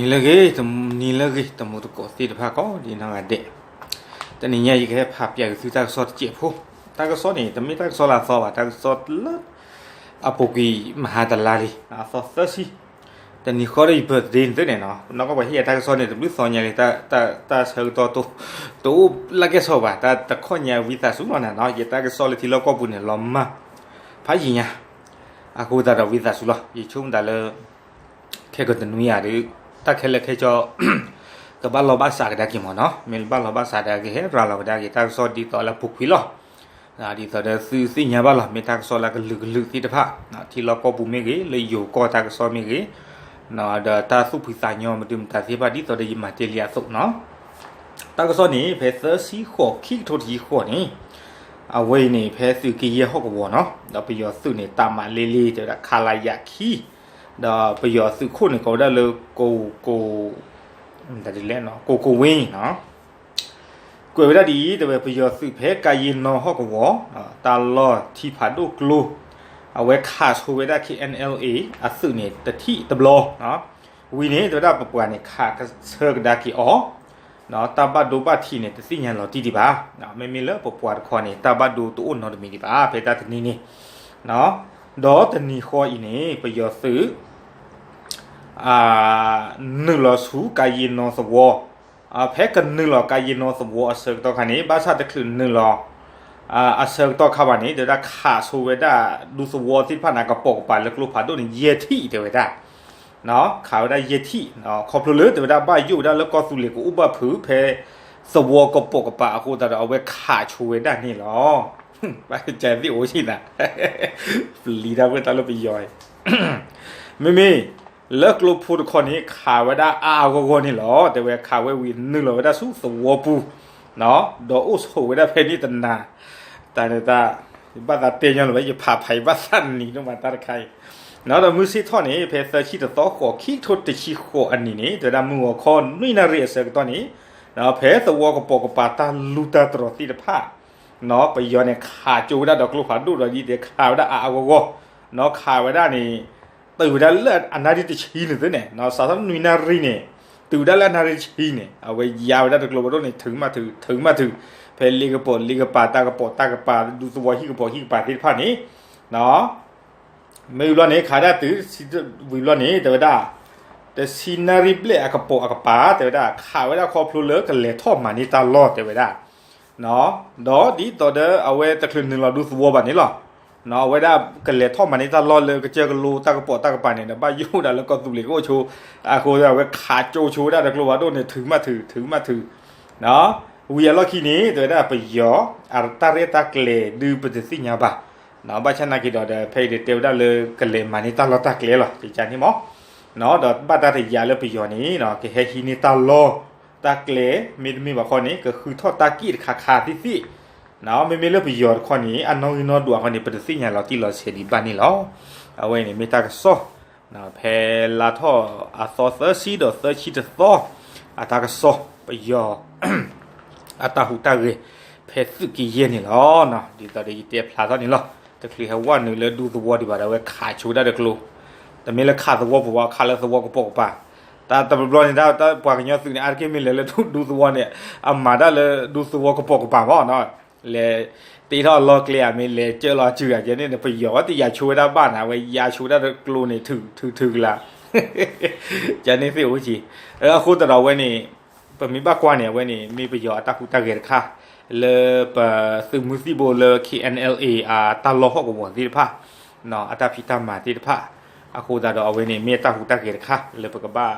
နံၤလၢအဂ့ၤ, တနံၤလၢအဂ့ၤ တံၤသကိးသ့ၣ်တဖၣ်ကိးဒ်နီၢ်ဂၤဒဲး, တနံၤညါအံၤယကဟဲဖးပၠးက့ၤသုတၢ်ကစီၣ်တစဲးဖိ, တၢ်ကစီၣ်န့ၣ် တမ့ၢ်တၢ်ကစီၣ်လၢအသီဘၣ်, တၢ်ကစီၣ်လၢ အပူၤကွံာ်မဟါတလါလံ, အသီသၢဆံ, တနံၤဃီဒီးယ birthday န့ၣ်သ့ၣ်န့ၣ်နီၤ, နီၢ်ကီၢ်ပှၤဟ့ၣ်ယၤတၢ်ကစီၣ်န့ၣ် တဘျုးသီညါလံ, တၢ်ဆၢကတီၢ် တအိၣ်လၢကဲဆီဘၣ်, တၢ်တခီညါဝံသးစူၤလီၤနၤနီၤ, ယတၢ်ကစီၣ်လၢထံလီၢ်ကီၢ်ပူၤန့ၣ် လီၤမၢ်ဖးယံာ်ညါ, အဃိသတးဒီးဝံသးစူၤလီၤ, ယဆိကမိၣ်တၢ်လၢ ခဲကတနွံဧါဒီး တၢ်ခဲလၢာ်ခဲဆ့ ကဘၣ်လီၢ်ဘၣ်စးကဒါက့ၤမ့ၢ်နီၤ, မ့ၢ်ဘၣ်လီၢ်ဘၣ်စးဒီးကဟဲရၤလီၤကဒါက့ၤ တၢ်ကစီၣ်ဒ်သိးလၢအပူၤကွံာ်လီၤ. ဒ်သိးဒီးသုသ့ၣ်ညါဘၣ်လီၤ, မ့ၢ်တၢ်ကစီၣ်လၢကလုာ်ကလုာ်သ့ၣ်တဖၣ်, ထံလီၢ်ကီၢ်ပူၤမ့ၢ်ဂ့ၤ, လၢယိၤကီၢ်တၢ်ကစီၣ်မ့ၢ်ဂ့ၤ, ဒီးတၢ်သူၣ်ဖှံသးညီမနုၤမတၤသ့ၣ်တဖၣ် ဒ်သိးဒီးယမၤတ့ၢ်လံအသိးနီၤ. တၢ်ကစီၣ်န့ၣ် ဖဲသၢဆံဃိး ခံကထိတဆံဃိးန့ၣ်, အဝဲအံၤန့ၣ် ဖဲသုးက့ယဲၢ်ဟီၣ်ကဝီၤနီၤ, ဒီးပယီၤသုးန့ၣ် တၢ်မၤလ့လ့ တဲဝဲဒၣ် ခလရ ခံ, ဒီးပယီၤသုးခိၣ်န့ၣ် ကိးဝဲဒၣ်လၢ ကိး ကိး ကိးကိးဝ့ၢ်နီၤ, ကွဲးဝဲဒၣ်ဒ်အံၤ တဲဝဲ ပယီၤသုးဖဲကါယ့နီဟီၣ်ကဝီၤ, တၢ်လီၢ်ထံဖးဒိၣ်ကျိ အဝဲခးဆိဝဲဒၣ် KNLA အသုးန့ၣ် တထံၣ်တဘျီ, ဝံၤန့ၣ် တဲဝဲဒၣ်ပပှၤန့ၣ် ခးဆၢကဒါက့ၤအီၤ, တၢ်ဘၣ်ဒိဘၣ်ထံးန့ၣ် တသ့ၣ်ညါလီၤတံၢ်ဒံးဘၣ်, မ့မ့ၢ်လၢပပှၤတခီန့ၣ် တၢ်ဘၣ်ဒိတအိၣ်နီတမံၤဒံးဘၣ် ဖဲတၢ်တနံၤန့ၣ်, ဒီးတနံၤဃီအံၤန့ၣ် ပယီၤသုး နုာ်လီၤဆူကါယ့နီသဝီ, ဖဲကနုာ်လီၤကါယ့နီသဝီအဆၢကတီၢ်ခါန့ၣ် ဘၣ်ဆၣ်တချုးနုာ်လီၤ အဆၢကတီၢ်ခါဘၣ်န့ၣ် တဲဝဲဒၣ်ခးဆိဝဲဒၣ် ဒူသဝီသ့ၣ်တဖၣ်န့ၣ် ကပိာ်ကပၤလၢကျိဖးဒိၣ်န့ၣ် ယဲၢ်ထံၣ်တဲဝဲဒၣ်, ခးဝဲဒၣ်ယဲၢ်ထံၣ်, ခီဖျိလၢတဲဝဲဒၣ်ဘၣ်ယိၣ်ဝဲဒၣ်လၢကီၢ်သူလ့ၤကအိၣ်ဘၣ်ဖုးဖဲ သဝီကပိာ်ကပၤအဃိသတးဒီး အဝဲခးဆိဝဲဒၣ်န့ၣ်လီၤ. ဘၣ်ကဲသ့ၣ်အိၣ်ဆံနၤ ပလံၤတၢ်ဝဲတၢ်လၢပယီၤအံၤ မ့မ့ၢ် လၢကျိဖိတခီန့ၣ် ခးဝဲဒၣ်အါအါဂီၢ်ဂီၢ်န့ၣ်လီၤ. တဲဝဲခးဝဲဝံၤနုာ်လီၤဝဲဒၣ်ဆူသဝီပူၤ, ဒီးအိၣ်ဆိးဝဲဒၣ်ဖဲန့ၣ်တနၤ, တၢ်န့ၣ်တၢ် ဘၣ်သးတဲညီလီၤဝဲ ယဖးဖးအံၤဘၣ်သးနံၤဒိၣ်မးတၢ်တခါအံၤ, ဒီးမုၢ်ဆ့ၣ်ထီၣ်န့ၣ် ဖဲသၢဆံတသီဃိး ခံကထိတဆံဃိးအနံၤန့ၣ် တဲဝဲဒၣ်မုၢ်ဂီၤခီနွံနၣ်ရံၣ်အဆၢကတီၢ်န့ၣ်, ဖဲသဝီကပိာ်ကပၤတၢ်လူတၢ်တြီၤသ့ၣ်တဖၣ် ပယီၤန့ၣ် ခးကၠိဝဲဒၣ်ဒီးကျိဖးဒိၣ်ဒီးဒ်တဲခးဝဲဒၣ်အါအါဂီၢ်ဂီၢ်, ခးဝဲဒၣ်န့ၣ် တုၤဝဲဒၣ်လၢအနၣ်ရံၣ်တဆံန့ၣ်သ့ၣ်န့ၣ် စးထီၣ်နွံနၣ်ရံၣ်န့ၣ် တုၤဝဲဒၣ်လၢအနၣ်ရံၣ်တဆံန့ၣ် အဝဲယါဝဲဒၣ်တကျိဖးဒိၣ်န့ၣ် ထုးမးထုး ထုးမးထုး, ဖဲလ့ကပိာ်လ့ကပၤ တၢ်ကပိာ်တၢ်ကပၤ ဒူသဝီဟံၣ်ကပိာ်ဟံၣ်ကပၤသ့ၣ်တဖၣ်န့ၣ် မ့ၢ်ဝံၤဘျီန့ၣ် ခးဒၣ်တုၤ ဝံၤဘျီန့ၣ် တဲဝဲဒၣ် တဆံနၣ်ရံၣ်ဘျဲၣ်အကပိာ်အကပၤ တဲဝဲဒၣ် ခးဝဲဒၣ်ခီဖျိလၢကလဲၤထီၣ်မၤန့ၢ်တၢ်လီၢ် တဲဝဲဒၣ်, ဒီးဒ်သိးဒီးအဝဲတချုးနုာ်လီၤဒူသဝီဘၣ်န့ၣ်လီၤ, အဝဲဒၣ်ကလဲၤထီၣ်မၤန့ၢ်တၢ်လီၢ်လၢကစၢၢ်ကလိတၢ်ကပိာ်တၢ်ကပၤန့ၣ်ဒီး ဘၣ်ယိၣ်ဒၣ်လၢကီၢ်သူလ့ၤကအိၣ်ဆိ, အဃိအဝဲခးကၠိဆိဝဲဒၣ်တကျိဖးဒိၣ်န့ၣ် ထုးမးထုး ထုးမးထုး ဝံၤအလီၢ်ခံန့ၣ် တဲဝဲဒၣ်ပယီၤ အတၢ်ရဲၣ်တၢ်ကျဲၤဒုးပတသ့ၣ်ညါဘၣ်, ဘၣ်ဆၣ်နာ်က့ၤဒီး ဖဲအံၤဒီးတဲဝဲဒၣ်လၢကလဲၤမၤန့ၢ်တၢ်လီၢ်တၢ်ကျဲလီၤ ကကန့ၣ်မး, ဒီးဘၣ်တၢ်တယာ်လၢပယီၤန့ၣ် ကဟဲဟံးန့ၢ်တၢ်လီၢ်တၢ်ကျဲ မ့တမ့ၢ်ဘၣ်ခီန့ၣ် ကဃုထီၣ်တၢ်က့ၣ်တခါခါသ့ၣ်သ့ၣ်, မ့မ့ၢ်လၢပယီၤတခီန့ၣ် အနီၣ်ဂံၢ်နီၣ်ဒွးခီန့ၣ် ပတသ့ၣ်ညါလီၤတံၢ်လီၤဆဲးဒံးဘၣ်န့ၣ်လီၤ. အဝဲန့ၣ်မ့ၢ်တၢ်ကစီၣ် ဖဲလါထီၣ်အသီသၢဆံဒီးသၢဆံတသီ အတၢ်ကစီၣ်ပယီၤ အတၢ်ဟူးတၢ်ဂဲၤ ဖဲသုးက့ယဲၢ်န့ၣ်လီၤ. ဒ်သိးဒီးယတဲဖျါထီၣ်န့ၣ်လီၤ. တချုးဟဲဝဲနုာ်လၢဒူသဝီဒံးဘၣ်ဒီး အဝဲခးဆိဝဲဒၣ်တကျိ, တမ့ၢ်လၢခးသဝီပူၤဘၣ် ခးလၢသဝီကပိာ်ကပၤ, တၢ်တဘျီဘျီန့ၣ် တၢ်ပှၤကညီသုးန့ၣ် အါတက့ၢ်မ့ၢ်လဲၤလၢဒူသဝီန့ၣ် အမၤတၢ်လၢဒူသဝီကပိာ်ကပၤမးနီၤ, လဲၤတ့ထီၣ်အလီၢ်ကျဲဧါ မ့ၢ်လဲၤကၢလီၤအစုဧါ ကဲန့ၣ်န့ၣ် ပယီၤဝဲတယာ်ဆိဝဲဒၣ်ဘၣ်န့ၣ် အဝဲယါဆိဝဲဒၣ်တကျိန့ၣ် ထုးထုးထုးကလၤ ကန့ၣ်သ့ၣ်အိၣ်က့ၤ, အဃိသတးဒီးအဝဲန့ၣ် ပမ့ၢ်ဘၣ်ကွၢ်န့ၣ် အဝဲန့ၣ် မ့ၢ်ပယီၤအတၢ်ဟူးတၢ်ဂဲၤတခါ လၢပသုးမုၢ်သံၣ်ဘိလၢ K N L A အတၢ်လီၢ်ဟီၣ်ကဝီၤသ့ၣ်တဖၣ် အတၢ်ဖံးတၢ်မၤသ့ၣ်တဖၣ်, အဃိသတးဒီးအဝဲန့ၣ် မ့ၢ်အတၢ်ဟူးတၢ်ဂဲၤတခါ လၢပကဘၣ်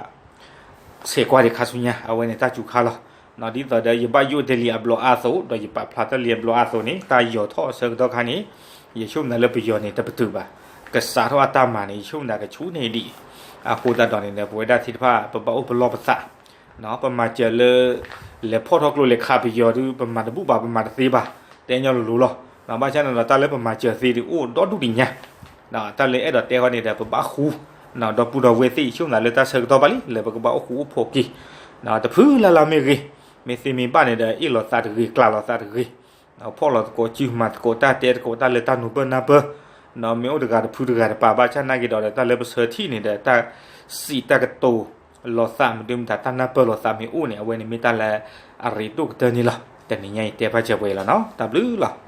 ဆဲးကွၢ်ဒံးခါဆူညါ အဝဲန့ၣ်တၢ်စူၤခါလီၤ. ဒ်သိးဒီးယဘၣ်ယိၣ်တဲလံအဘျီအါသိး ဒီးယပာ်ဖျါတၢ်လံအဘျီအါသိးန့ၣ် တၢ်ယီၤထီၣ်အဆၢကတီၢ်ခါန့ၣ် ယဆိကမိၣ်လၢပယီၤန့ၣ် တပတုာ်ဘၣ်, ကစးထီၣ်အတၢ်မၤန့ၣ် ယဆိကမိၣ်ကဆူၣ်န့ၢ်ဒံး, အဃိသတးဒီးန့ၣ်ဒီး ပဝဲဒၣ်သ့ၣ်တဖၣ် ပဘၣ်အိၣ်ပလီၢ်ပသး ပမၤစၢၤလၢ လဲၤဖီၣ်ထီၣ်ကျိလဲၤခးပယီၤဒုး ပမၤတဘူၣ်ဘၣ် ပမၤတသ့ဘၣ်, တဲညီလိၤလိၤလီၤ. ဘၣ်ဆၣ်န့ၣ်ဒီး တၢ်လၢပမၤစၢၤသ့ဒုးအိၣ်ဒီဒူၣ်ဒံးညါ, တၢ်လၢအဲၣ်ဒိးတဲဃီန့ၣ်ဒီး ပဘၣ်ဃူ ဒီပုၢ်ဒီဝဲၢ်သ့ၣ် ယဆိကမိၣ်လၢတၢ်ဆၢကတီၢ်ဘၣ်လံ လၢပကဘၣ်အိၣ်ဃူအိၣ်ဖိးက့ၤ, တဖုလၢ်လၢ်မ့ၢ်ဂ့ၤ, မ့ၢ်သ့မ့ၢ်ဘၣ်န့ၣ်ဒီး အ့ၣ်လိာ်သးတဂ့ၤ ကျးလိာ်သးတဂ့ၤ, ဖီၣ်လိာ်သကိးစုမၤသကိးတၢ် တဲသကိးတၢ်လၢတၢ်နူၤပၢၢ်နၢ်ပၢၢ်, မ့ၢ်အိၣ်တဂၤတဖုတဂၤတပၤ ဘၣ်ဆၣ်နာ်က့ၤဒီး တၢ်လၢပဆၢထံၣ်န့ၣ်ဒီး တၢ်စံးတၢ်ကတိၤ လီၤသးမ့ၢ်ဒုးမတၤ တၢ်နၢ်ပၢၢ်လီၤသးမ့ၢ်အိၣ်န့ၣ် အဝဲန့ၣ်မ့ၢ်တၢ်လၢအရ့ဒိၣ်ကတၢၢ်န့ၣ်လီၤ. တနံၤညါအံၤတဲဘၣ်စၢၤပှဲၤလီၤနီၤ. တၢ်ဘျုးလီၤ.